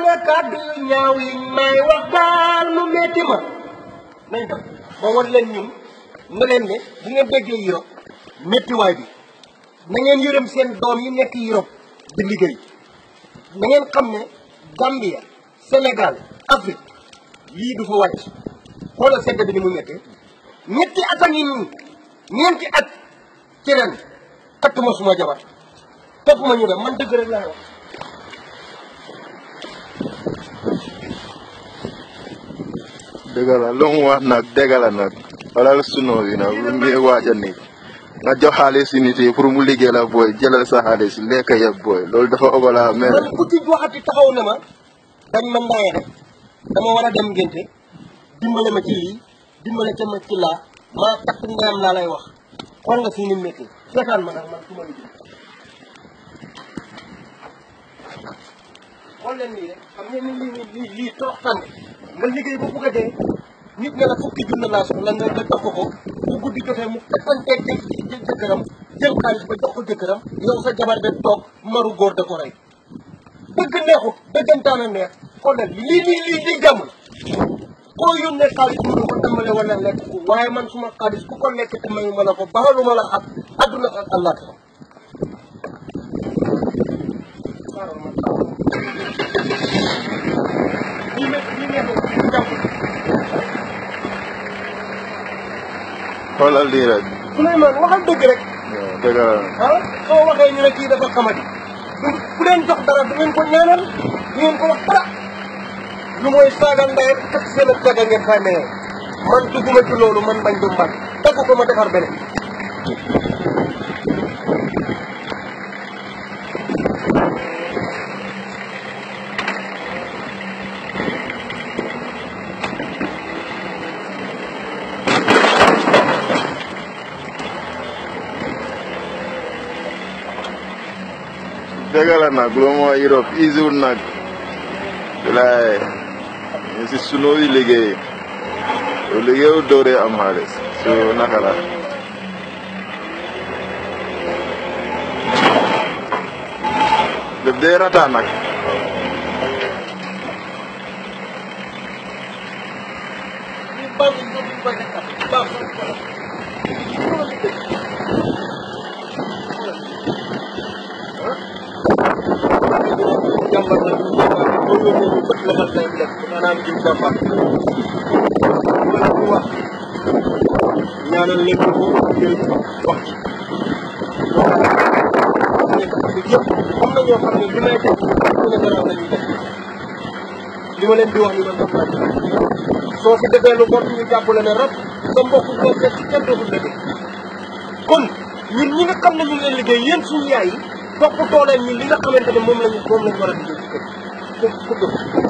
nga kàddu yu ñaaw yi may wax daal mu metti ma nañ def ba wan leen ñun ne leen ne bu ngeen déggee Europe méttiwaay bi na ngeen yërëm seen doom yi nekk Europe di liggéey na ngeen xam ne Gambia Sénégal Afrique lii du fa wàcc xoolal sedd bi ni mu méttee ñetti at a ngi nii ñeenti at ci ren takkuma suma jabar topp ma ñu dem man dëgg rek laay wax dëgg la lu mu wax nag dëgg la nag wala sunoo bi nag lu muy waaja nii nga jox xaalis si nit yi pour mu liggéey la booy jëlal sa xaalis lekk yëpp booy loolu dafa ëppala mais man ku ci waxati taxaw ne ma dañ ma ndaye rek dama war a dem ngénte dimbale ma ci lii dimbale ca ma ci laa maa takk ndeyam laa lay wax xool nga fii ni métti seetaan ma nag man su ma liggéey xool leen nii rek xam ngeen ni lii torox tànn nga liggéey ba bugg a dee nit ne la fukki junne laa soxla nga jox ko bu guddi jotee mu fekkanteeg jëkkëram jël xaalis ba jox ko jëkkëram yow sa jabar de toog maru góor da ko rey dëgg neexut dëggantaan a neex xool leen lii jàmm la koo yónnee xaalis mënu ko tàmbale wala lekk ko waaye man suma xaalis ku ko lekk te mayu ma la ko baalu ma la ak adduna ak àllaaxira xoolal lii rek Souleymane waxal dëgg rek dëgg la soo waxee ñu ne kii dafa xamadi ku leen jox dara du ngeen ko ñaanal du ngeen ko wax dara lu mooy saaga ndey kat seen ak caga ngeen fay mayee man dugguma ci loolu man bañ du mbat dagg ko ma defar beneen dëgg la nag lu moo Europe isiwul nag bilaay ñu si sunoo yi liggéey yow liggéeyu dooree am xaalis so naka la def dee rata nag jàmbar na ñu boo yónnee ñu bët la xal day lekk maanaam jiw jàmbar wala ku wax ñaanal leen ko jël wax ci yëpp am na ñoo xam ne li may def ku ne dara la ñuy def li ma leen di wax ni man def naa soo fi defee lu bon ñu jàppale ne rab sa mbokk boo fekk kenn dootul la def kon ñun ñi nga xam ne ñu ngi leen liggéey yéen suñu yaay yi toppatoo leen ñun li nga xamante ne moom lañ war a liggéey ci kër